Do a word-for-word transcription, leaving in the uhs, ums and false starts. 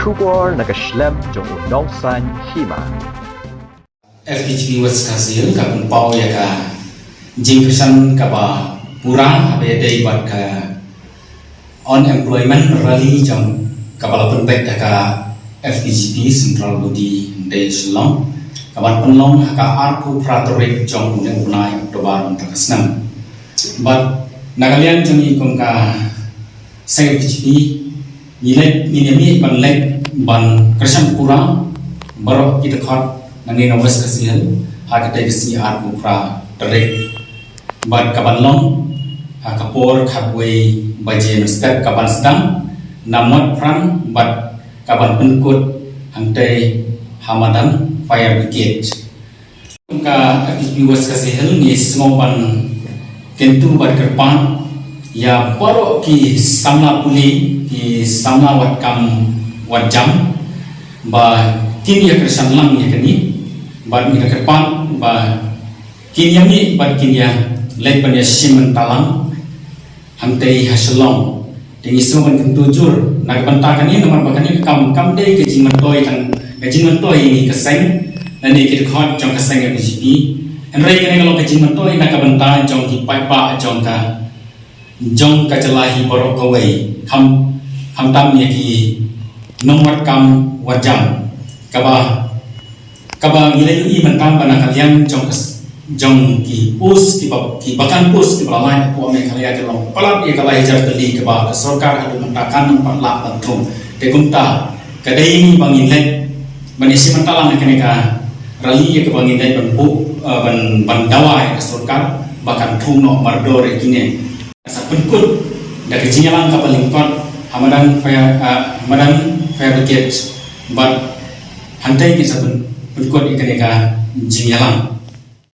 Khubor na ka shlem jong u Nongsaiñ Hima. F K G P West Khasi Hills ka pynpaw ïa ka jingkyrshan kaba pura haba ïadei bad ka unemployment rally jong kaba la pynbeit da ka F K G P Central Body hynrei Shillong, kaban pynlong ha ka arphew phra tarik jong une u bnai October mynta ka snem. Bad na ka liang jong ngi kum ka seng F K G P, ngi leit, ngi ïa mih ban leit ban kyrshan pura baroh ki dkhot na ngi na West Khasi Hills ha katei ka sngi arphew phra tarik. Bad kaban long ha ka por khatwei baje mynstep, kaban sdang na Motphran bad kaban pynkut hangtei ha madan fire brigade. Ka F K G P West Khasi Hills ngi sngew ban kyntu bad kyrpad ïa baroh ki samla pule, ki samla wat kam wat jam, ba kin ïa kyrshan lang ïa kane, bad ngi da kyrpad ba kin ïa mih bad kin ïa leit ban ïa shim bynta lang hangtei ha Shillong. Te ngi sngew ban kyntu jur na ka bynta kane, namar ba kane ka kam kam dei ka jingmyntoi, tang ka jingmyntoi ïa ngi ka seng lane ki dkhot jong ka seng F K G P. Hynrei kane ka long ka jingmyntoi na ka bynta jong ki paidbah jong ka, jong ka jylla hi baroh kawei, kham, khamtam ïa ki nongwat kam wat jam. Kaba, kaba ngi la ïohi mynta ba na ka liang jong ka s-, jong ki post, kiba, kiba kan post kiba la lait hapoh Meghalaya ka long palat ïa ka lai hajar tylli kaba ka sorkar haduh mynta kam pat lah ban thung. Te kumta ka dei ngi ba ngin leit ban ïa shim bynta lang ïa kane ka rally ïa kaba ngin leit ban buh, eh, ban, ban dawa ïa ka sorkar ba kan thung noh mardor ïa kine. Sa pynkut da ka jingïalang kaba lyngkot ha madan fire, ah, madan fire brigade bad hangtei ki sa pyn-, pynkut ïa kane ka jingïalang.